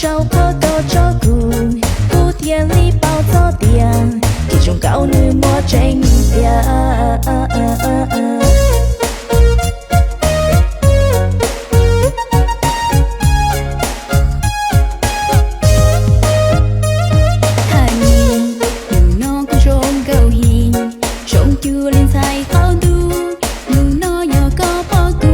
Tau koj tso kuv, kuv thiaj li paub txog tias kev zoo nkauj nws muaj tseeb tiag. Hais, hnub no kuv zoo nkauj heev, zoo cuag li ntxhais qaum ntuj, hnub no yog koj pom kuv.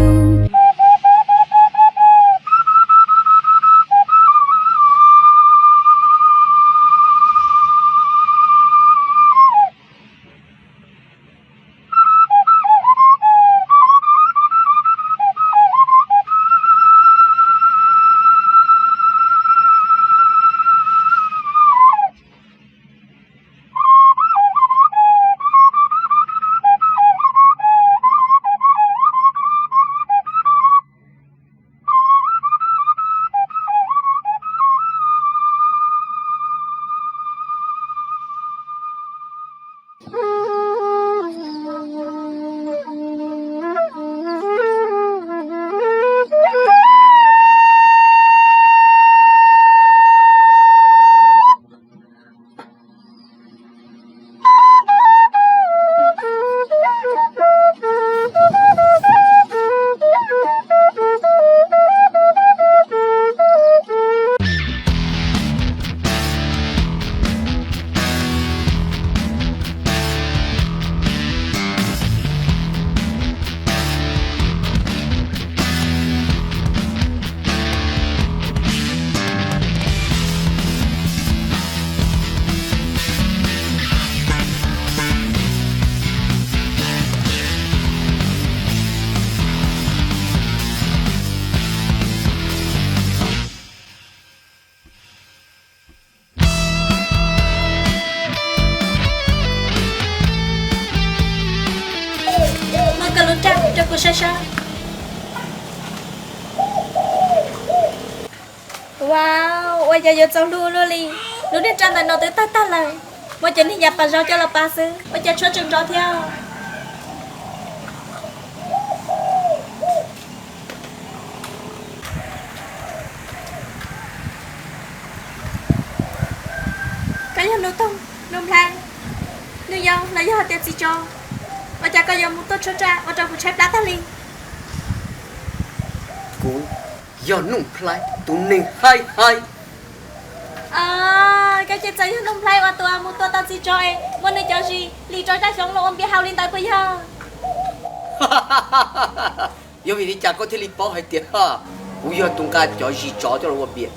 Muab koj lub raj rau kuv saib saib. Wow, ua cas yuav txaus hlub luaj li. Lub niag raj ntawm no twb tawg tag lawm. Muab cov niag yam pas zaub coj los pas xwb, ua cas tshuav tseem nrov thiab. Koj yog Nuj Toog, Nuj Nplhaib, Nuj Yoo los yog hais tias Txiv Tsov? Ua cas koj yuav mus tuaj tshuab raj ua rau kuv tshaib plab tag li? Kuv yog Nuj Nplhaib tus neeg haib haib. Koj ces txawm yog Nuj Nplhaib uas tus mus tua tau Txiv Tsov es muab nws cov zis hliv rau raj xyoob los ua npias hau li ntawd puas yog? Yog vim li cas koj thiaj li paub hais tias kuv yog tus nqa cov zis tsov coj los ua npias?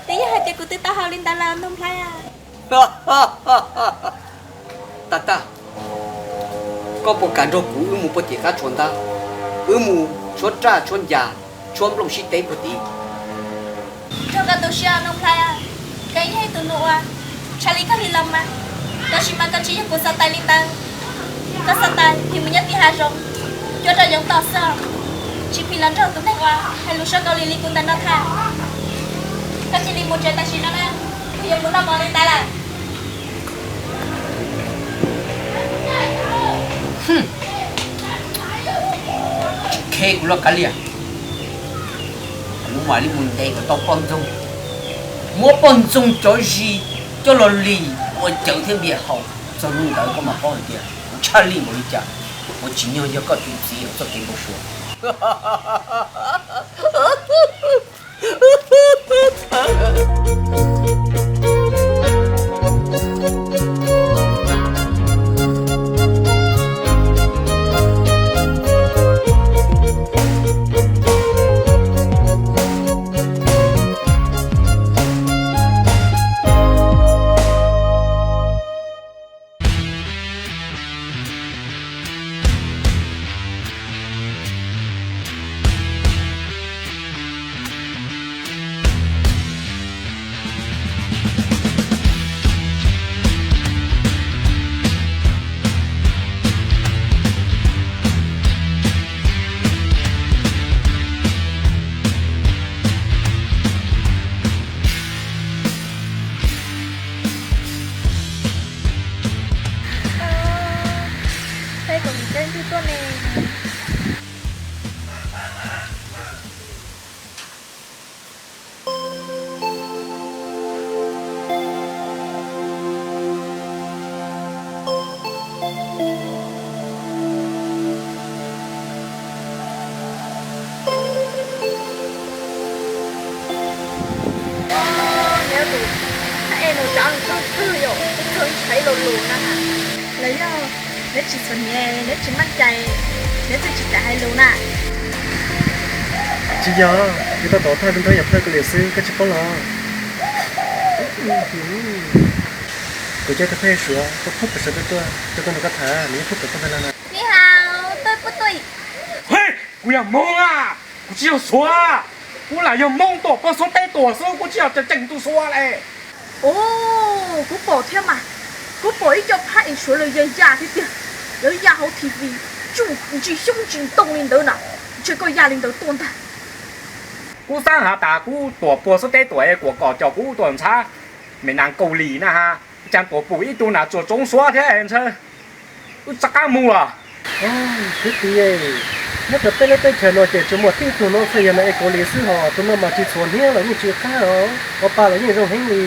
Twb yog hais tias kuv twb tau hau li ntawd lawm Nuj Nplhaib. Tag tag, koj puas kam nrog kuv wb mus puag tim qab tsua ntab, wb mus tshuab raj tshuab ncas, tshuab nplooj sib teb puag tid? Nrog koj tu siab Nuj Nplhaib, koj yog ib tug nus uas tshaj li koj li los mas, tab sis mas koj tsis yog kuv xav tais li ntawd. Koj xav tais phim mus nyob tim hav zoov, cuab rau yoov tom xwb, tsis phim los nrog tus neeg uas hais lus suab Kaus Lim li kuv ntawm no tham. Koj cia li mus tsev tam sim no na, kuv yuav mus noj mov li ntawd lawm. Khe kuv los kav liam, kuv mam li mus ntes kom tau poj ntxoog, muab poj ntxoog cov zis coj los hliv ua cawv thiab npias hau. Txog hnub ntawd koj mam paub hais tias kuv tshaj lij npaum li cas, kuv tsim nyog yog koj tus txiv hauv txoj kev npau suav. Mus tsav tug twg yom, tug ntshai lo lus na. Los yog neb tsis txom nyem, neb tsis meej cai, neb thiaj tsis kam hais lus na. Tsis yog, yus tau tom thawj tus nrog yam thawj Kaus Lim xwb, koj tsis paub los? Kuv coj tus pheej suav tuaj pub pem sawv daws tuaj, rau koj nrog koj tham, nws yeej pub pem koj ntag na. Ni hao, tôi pub tôi. Hej, kuv yog Hmoob na, kuv tsis yog Suav. Kuv lam yog Hmoob tuam poj Suav teb tuam xwb, kuv tsis yog tseem ceeb tus Suav li. Os, kuv pom thiab mas, kuv pom ib co phab ev Suav lawv ya ya thiab tiag, lawv ya hauv T V, tsuj ntsis xyoob ntsis ntoo li ntawd na, ntshe koj ya li ntawd tuaj ntag. Kuv xav has tas kuv tuam poj Suav teb tuam es kuam kom coj kuv tuaj ntxhab me nas Kaus Lim na ha, cas tuam pum ib tug nas tsuas tsoov Suav thiab ntshe wb rov qab mus los. Kwv tij, nyob rau peb lub teb chaws no ces tsuas muaj tib tug no xwb yog nas ev Kaus Lim xwb hos, tus no mas tsis txhuam hniab los yeej tsis qab os, ua pa los yeej zoo heev li.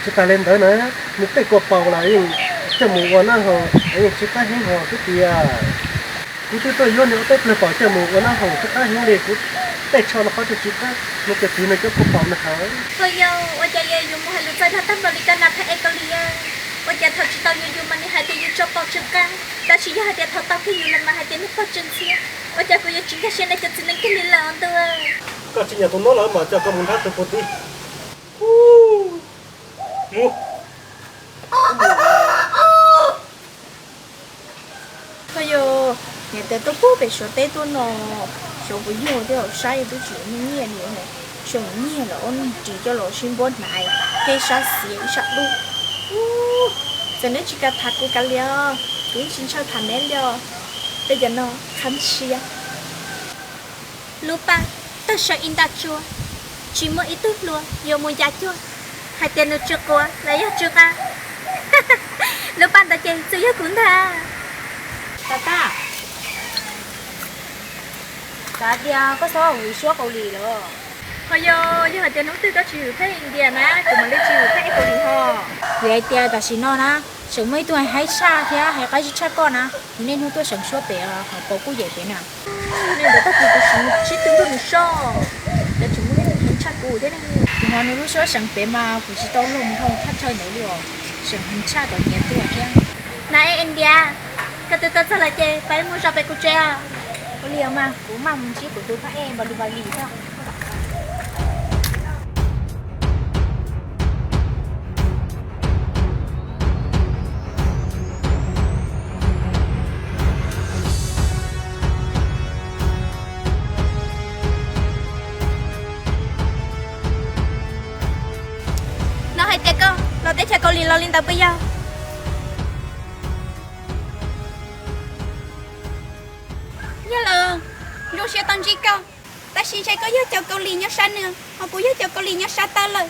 Tsis tas li ntawd na, nws tej kua paus los yeej coj mus ua nab haus los yeej tsis qab heev hos kwv tij. Kuv twb tuaj yuav nws ob peb plag paus coj mus ua nab haus tsis qab heev li, kuv tej tsho los qab tsis qab, nws cov txiv nws cov kua paus nws hais. Hos yog ua cas yus mus hais lus txog dag tag npaum li ko nas phab ev Kaus Lim, ua cas thaum tsis tau yuav yus mas nws hais tias yus tso paus tsis qab, tab sis yog hais tias thaum tau kiag yus lawm mas hais tias nws pog tsis ntxhiab. Ua cas kuv yuav tsis nkag siab nej cov txiv neej kiag li lawm ntuj. Koj tsis nyiam tus no lawm mas coj koj mus nrhab tus puag tid. Mus. Koj yog niam tais tuaj pub pem Suav teb tuaj no, Suav puas yog thiab, saib twb tsis nyiaj li, tseem nyiag los ob niag ris coj los sib npuab hnav, tej sab xiav ib sab dub. Txawm neb tsis kam tham kuv kav liam, kuv yeej tsis ntshaw tham neb li os. Tej cov no qhab siab. Lub paj tawg saw ib nta tsua, tsis muaj ib tug hluas yuav mus ncav cuag, hais tias nws tsw quav los yog tsw qab. Lub paj ntawd ces txawm yog kuv ntag. Tag tag, xav tias koj txhob ua Suav Kaus Lim lawm. Ho yog, yog hais tias hnub twg koj tsis hwm phab India na, kuv mam li tsis hwm phab Kaus Lim ho. Vim hais tias tam sim no na, tseem muaj ib tug haib tshaj thiab hais qab zib tshaj koj na, nws niaj hnub tuaj seev Suav pem ho paus kuj yem pem na. Nej ntawd tag kis kuv sim sib tw nrog nws soj, ces tseem muaj ib tug heev tshaj kuv thiab ne. Kuv hnov nws lub suab seev pem mas kuv tsis tau luag mus nrog thaj chaw ntawd li os, seev heev tshaj tom nyias tuaj thiab. Na ej India, koj twb tuaj txog lawm ces peb mus zov pem kuv tsev os. Ua li os mas kuv mam mus ntsib kuv tus phab ej npaum li npaum li xwb. No hais tias koj los teb chaws Kaus Lim los li ntawd puas yog? Yog lawm, zoo siab tau ntsib koj, tab sis ntshe koj yog cov Kaus Lim nyob sab nws, ho kuv yog cov Kaus Lim nyob sab tawb lawm.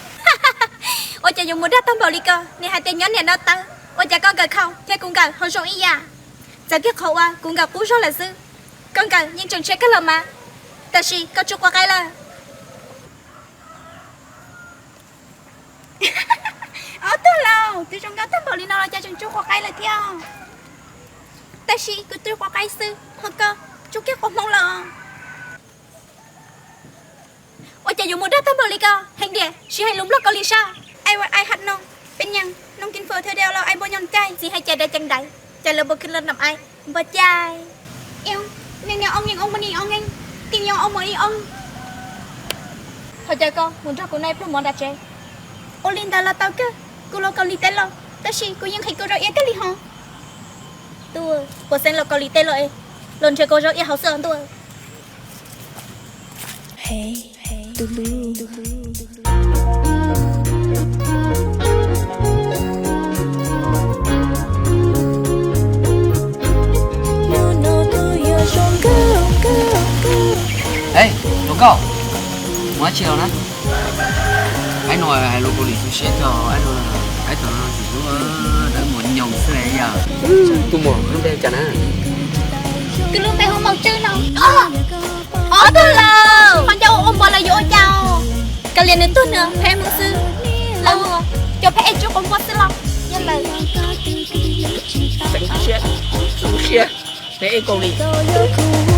Ua cas yuav mus dag tag npaum li ko, nws hais tias nyob niam no tawb, ua cas koj nkawm khau thiab kuv nkawm ho zoo ib yam? Txawm kiag qhov uas kuv nkawm qub zog lawm xwb, koj nkawm yeej tseem tshiab kawg los mas, tab sis koj tsw quav qaib lawm. Ob tug laus, tus zoo nkauj tag npaum li no los cas tseem tsw quav qaib lawm thiab? Tab sis kuv tsw quav qaib xwb, ho koj tsw kiag quav hmoov lawm. Ua cas yuav mus dag tag npaum li ko, heev tiag, sib hais lus Nplog Kaus Lim sab. Ai ua ai haj no, peb nyeej noo kis fawm thiab dej los ai npua nyoos cai, txiv hais cai dai ceev dai, cai lawv npua khwv lawv nam ai, npua cai. Eo, nws niam oo yeej oo mos nis oo ngeej, tim niam oo mos nis oo. Ho cas koj mus nrog kuv noj ib pluag mov nram tsev? Ua li ntawd los tau kawg, kuv los Kaus Lim teb los, tab sis kuv yeej nqhis kua zaub iab kawg li hos. Tuaj, puas xeeb los Kaus Lim teb los es los nrhiav kua zaub iab hauv xwb os ntuj. Ej, hluas nkauj, mus dab tsi los na? Aib no hais lus Kaus Lim tu siab tiag, aib no, aib tom no tsis hlub, dawb mos nyoos xwb yom. Tus muam lub npe cas na? Kuv lub npe hu Maum Tswb no. Ob tug laus, qhov ncauj ua npua lawv yuav ua cas? Kaus Lim nws tuag nws phem mus xwb, lawv mus cov phem ej tsw quav npua xwb los yog lawm. Xeev siab, tu siab, phem ej Kaus Lim.